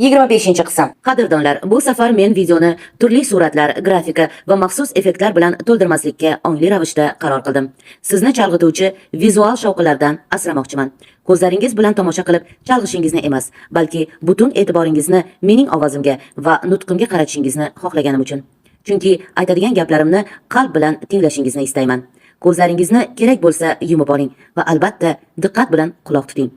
25-qism. Qadrdonlar, bu safar men videoni turli suratlar, grafika va maxsus effektlar bilan to'ldirmaslikka ongli ravishda qaror qildim. Sizni chalg'ituvchi vizual shovqinlardan asramoqchiman. Ko'zlaringiz bilan tomosha qilib chalg'ishingizni emas, balki butun e'tiboringizni mening ovozimga va nutqimga qaratishingizni xohlaganim uchun. Chunki aytadigan gaplarimni qalb bilan tinglashingizni istayman. Ko'zlaringizni kerak bo'lsa yumib oling va albatta diqqat bilan quloq tuting.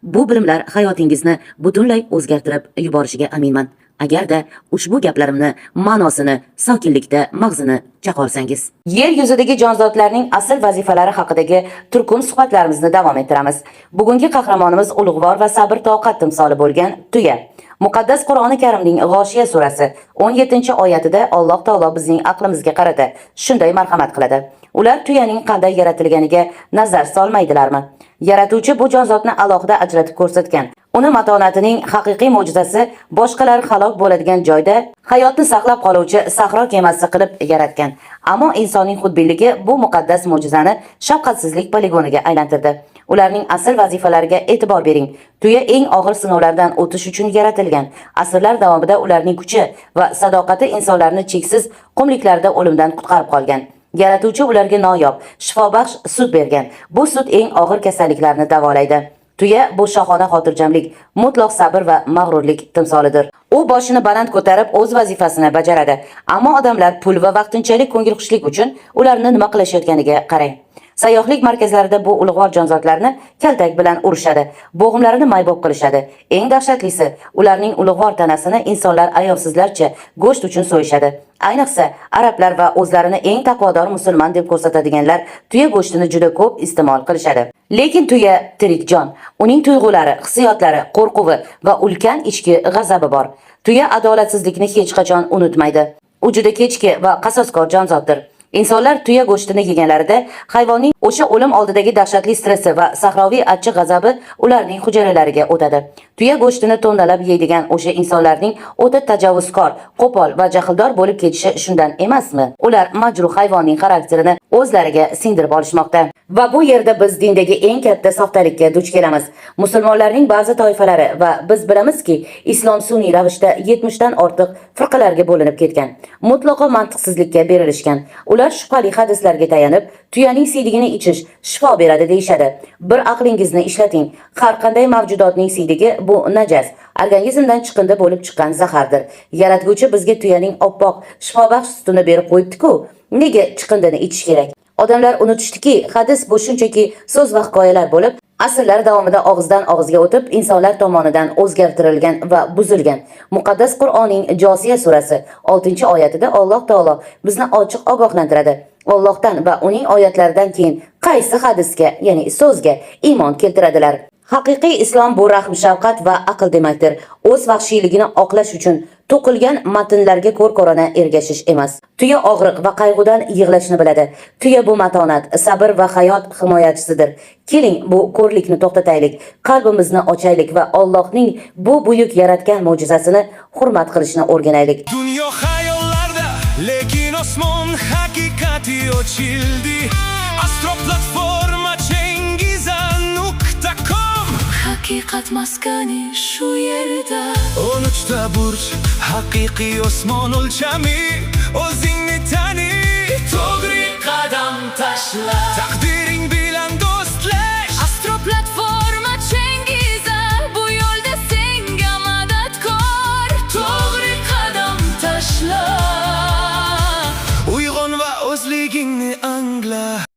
Bu bilimlar hayotingizni butunlay o'zgartirib yuborishiga aminman. Agarda ushbu gaplarimni ma'nosini sokinlikda mag'zini chaqolsangiz. Yer yuzidagi jonzotlarning asl vazifalari haqidagi turkum suhbatlarimizni davom ettiramiz. Bugungi qahramonimiz ulug'vor va sabr-toqat timsoli bo'lgan tuya. Muqaddas Qur'oni Karimning G'oshiya surasi 17-oyatida Alloh taolo bizning aqlimizga qarata shunday marhamat qiladi. Ular tuyaning qanday yaratilganiga nazar solmaydilarmi? Yaratuvchi bu jonzotni alohida ajratib ko'rsatgan. Uni matonatining haqiqiy mo'jizasi boshqalar halok bo'ladigan joyda hayotni saqlab qoluvchi sahro kemasi qilib yaratgan. Ammo insonning xudbinligi bu muqaddas mo'jizani shafqatsizlik poligoniga aylantirdi. Ularning asl vazifalariga e'tibor bering. Tuya eng og'ir sinovlardan o'tish uchun yaratilgan. Asrlar davomida ularning kuchi va sadoqati insonlarni cheksiz qumliklarda o'limdan qutqarib qolgan. Yaratuvchi ularga noyob, shifobaxsh sut bergan. Bu sut eng og'ir kasalliklarni davolaydi. Tuya bu shohona xotirjamlik, mutlaq sabr va mag'rurlik timsolidir. U boshini baland ko'tarib o'z vazifasini bajaradi. Ammo odamlar pul va vaqtinchalik ko'ngilxushlik uchun ularni nima qilishayotganiga qarang. Sayyohlik markazlarida bu ulug'vor jonzotlarni kaltak bilan urishadi, bo'g'imlarini maybob qilishadi. Eng dahshatlisi, ularning ulug'vor tanasini insonlar ayovsizlarcha go'sht uchun so'yishadi. Ayniqsa, arablar va o'zlarini eng taqvodor musulmon deb ko'rsatadiganlar tuya go'shtini juda ko'p iste'mol qilishadi. Lekin tuya tirik jon. Uning tuyg'ulari, hissiyotlari, qo'rquvi va ulkan ichki g'azabi bor. Tuya adolatsizlikni hech qachon unutmaydi. U juda kechki va qasoskor jonzotdir. Insonlar tuya go'shtini yeganlarida hayvonning o'sha o'lim oldidagi dahshatli stressi va sahroviy achchiq g'azabi ularning hujayralariga o'tadi. Tuya go'shtini tonnalab yeydigan o'sha insonlarning o'ta tajovuzkor, qo'pol va jahldor bo'lib ketishi shundan emasmi? Ular majruh hayvonning xarakterini o'zlariga singdirib olishmoqda. Va bu yerda biz dindagi eng katta soxtalikka duch kelamiz. Musulmonlarning ba'zi toifalari va biz bilamizki, islom sun'iy ravishda 70 dan ortiq firqalarga bo'linib ketgan. Mutlaqo mantiqsizlikka berilishgan. Ular shubhali hadislarga tayanib, tuyaning siydigini ichish shifo beradi deyishadi. Bir aqlingizni ishlating. Har qanday mavjudotning siydigi bu najas, organizmdan chiqindi bo'lib chiqqan zahardir. Yaratguvchi bizga tuyaning oppoq, shifobaxsh sutini berib qo'yibdi-ku. Nega chiqindini ichish kerak? Odamlar unutishdiki, hadis bu shunchaki so'z va hikoyalar bo'lib, asrlar davomida og'izdan og'izga o'tib, insonlar tomonidan o'zgartirilgan va buzilgan. Muqaddas Qur'onning Josiya surasi 6-oyatida Alloh taolo bizni ochiq ogohlantiradi. Allohdan va uning oyatlaridan keyin qaysi hadisga, ya'ni so'zga iymon keltiradilar? Haqiqiy islom bu rahm, shafqat va aql demakdir. O'z vahshiyligini oqlash uchun to'qilgan matnlarga ko'r-ko'rona ergashish emas. Tuya og'riq va qayg'udan yig'lashni biladi. Tuya bu matonat, sabr va hayot himoyachisidir. Keling, bu ko'rlikni to'xtataylik, qalbimizni ochaylik va Allohning bu buyuk yaratgan mo'jizasini hurmat qilishni o'rganaylik. Dunyo xayollarda, lekin osmon haqiqati ochildi. Astro platforma Chengiza.com. Haqiqat maskani shu yerda. 13 ta burch, haqiqiy osmon o'lchami. O'zingni tani, to'g'ri qadam tashla. Taqdiring bilan do'stlash. Astro platforma Chengiza bu yo'lda senga madadkor. To'g'ri qadam tashla. Uyg'on va o'zligingni angla.